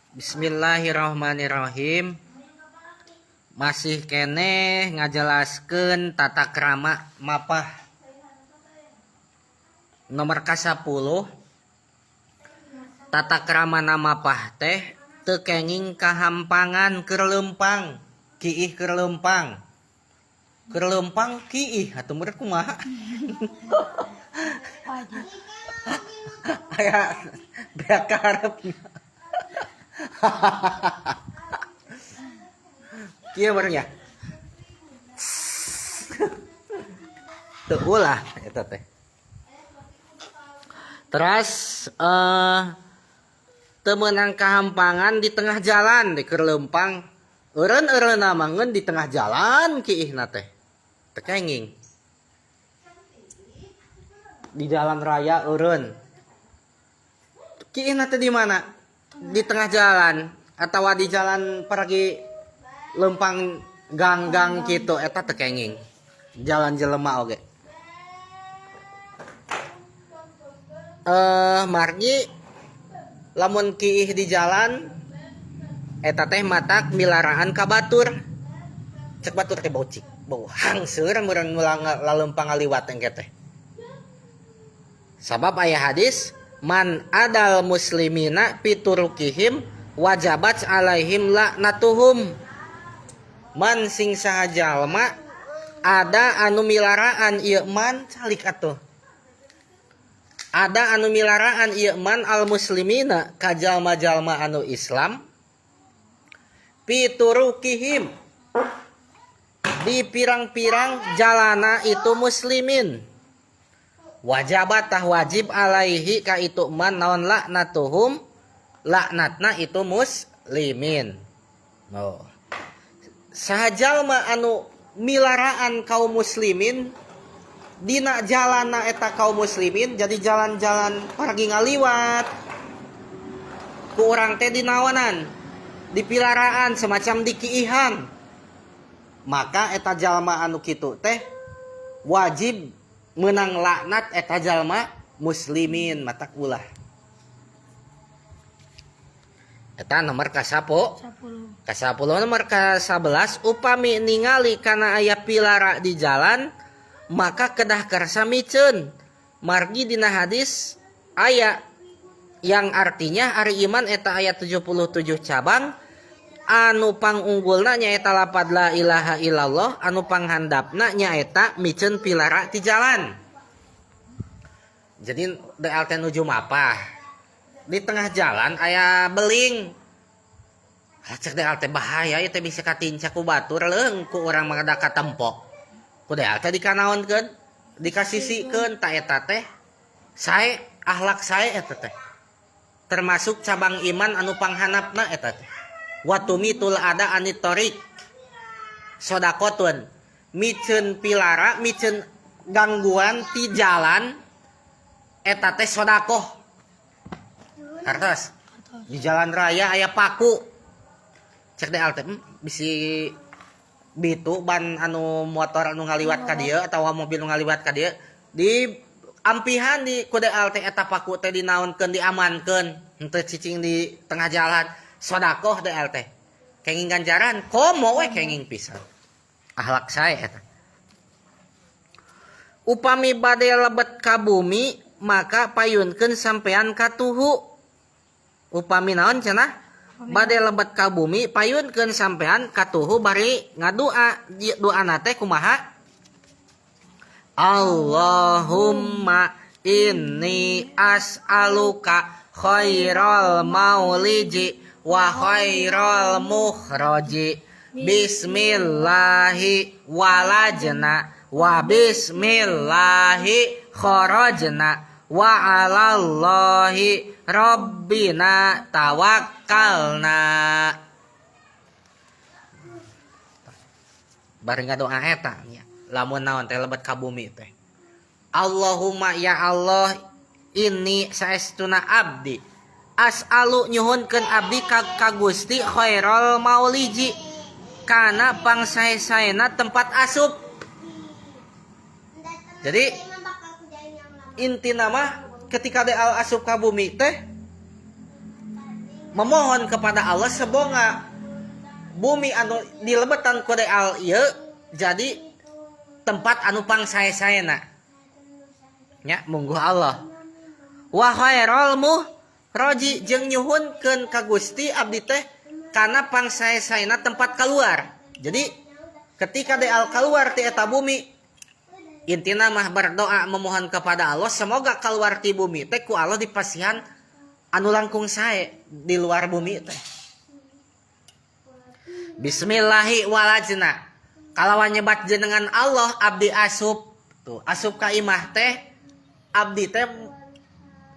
Bismillahirrahmanirrahim. Masih keneh ngajelaskeun tata krama mapah nomor ka-10. Tata krama mapah teh teu kenging kahampangan keur leumpang, kiih keur leumpang. Keur leumpang kiih atuh meureun kumaha? Aya beak ka hareup. Kieu meureun nya. Teu ulah eta teh. Teras teu meunang kahampangan di tengah jalan di keur leumpang. Eureun-eureunna mah ngeun di tengah jalan kiihna teh. Teu kenging. Di jalan raya eureun. Kiihna teh di mana? Di tengah jalan atawa di jalan pergi leumpang gang-gang kitu eta teu kenging. Jalan jelema oge. Margi lamun kiih di jalan eta teh matak milaraan ka batur. Cek batur teh bau cik, bau hangseur meureun laleumpang ngaliwat engke teh. Sabab aya hadis man adal muslimina piturukihim wajabat alaihim laknatuhum. Man sing saha jalma ada anu milaraan ieu man calik atuh. Ada anu milaraan ieu man al muslimina ka jalma-jalma anu Islam piturukihim di pirang-pirang jalana itu muslimin. Wajabat tah wajib alaihi ka itu man naon laknatuhum laknatna itu muslimin. Oh. Saha jalma anu milaraan kaum muslimin dina jalana eta kaum muslimin, jadi jalan-jalan pergi ngaliwat ku urang teh dinaonan, dipilaraan semacam dikiihan, maka eta jalma anu kitu teh wajib menang laknat eta jalma muslimin matak ulah. Eta nomor ka-10. Ka-10 nomor ka-11 upami ningali kana aya pilara di jalan maka kedah kersa miceun. Margi dina hadis aya yang artinya ari iman eta aya 77 cabang anu pangunggulna nyaeta lapad la ilaha illallah anu panghandapna nyaeta miceun pilara ti jalan. Jadi DLT nuju mapah di tengah jalan aya beling. Cek DLT bahaya ieu teh bisa katinca ku batur leung ku urang mah da katempo. Ku DLT dikanaonkeun, dikasisikeun ta eta teh sae akhlak sae eta teh. Termasuk cabang iman anu panghanapna eta teh. Wa tumitul ada anit thoriq. Sodaqotun miceun pilara, miceun gangguan ti jalan eta teh sodakoh. Kartos di jalan raya aya paku. Cek DLT bisi bitu ban anu motor anu ngaliwat ka dieu atawa mobil nu ngaliwat ka dieu di ampihan di ku DLT eta paku teh dinaonkeun diamankeun henteu cicing di tengah jalan sodakoh DLT kenging ganjaran komo we kenging pisan akhlak sae eta. Upami bade lebet ka bumi maka payunkeun sampean ka tuhu. Upami naon cenah bade lebet ka bumi payunkeun sampean ka tuhu bari ngadua. Doana teh kumaha? Allahumma inni as'aluka khairal mauliji wa khairal mukhraji. Bismillahi walajna wa bismillahi kharajna wa 'alallahi rabbina tawakkalna. Bari ngadoa eta nya lamun naon teh lebet ka bumi teh. Allahumma ya Allah inni saestuna abdi as'alu nyuhunkeun abdi ka Gusti khairal mauliji kana pangsae-saena tempat asup. Jadi intina mah ketika DL asup ka bumi teh Memohon kepada Allah semoga bumi anu dilebetan ku deal ieu jadi tempat anu pangsae-saena nya, mungguh Allah. Wa khairul mukhroji, jeung nyuhunkeun ka Gusti abdi teh kana pangsae-saena tempat keluar. Jadi ketika deal keluar ti eta bumi, intina mah berdoa memohon kepada Allah semoga keluar ti bumi teh ku Allah dipasihan anu langkung sae di luar bumi teh. Bismillahi walajna, kalawan nyebat jenengan Allah abdi asup. Tuh, asup ka imah teh abdi teh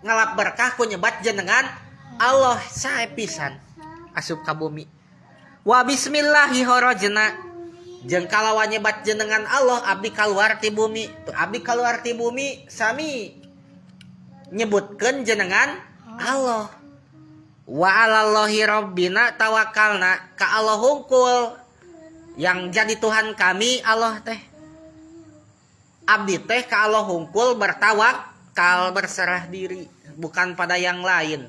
ngalap berkah ku nyebat jenengan Allah, sae pisan asup ka bumi. Wa bismillahi kharajna, jeung kalawan nyebat jenengan Allah abdi keluar ti bumi. Tuh, abdi keluar ti bumi sami nyebutkeun jenengan Allah. Wa alallahi rabbina tawakkalna, ka Allah hungkul yang jadi Tuhan kami Allah teh. Abdi teh ka Allah hungkul bertawakal, berserah diri, bukan pada yang lain,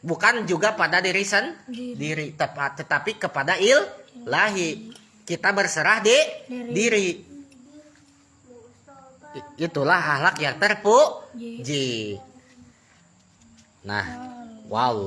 bukan juga pada diri sendiri, tetapi kepada ilahi kita berserah di Diri. Diri. Itulah akhlak yang terpuji. Nah, wow.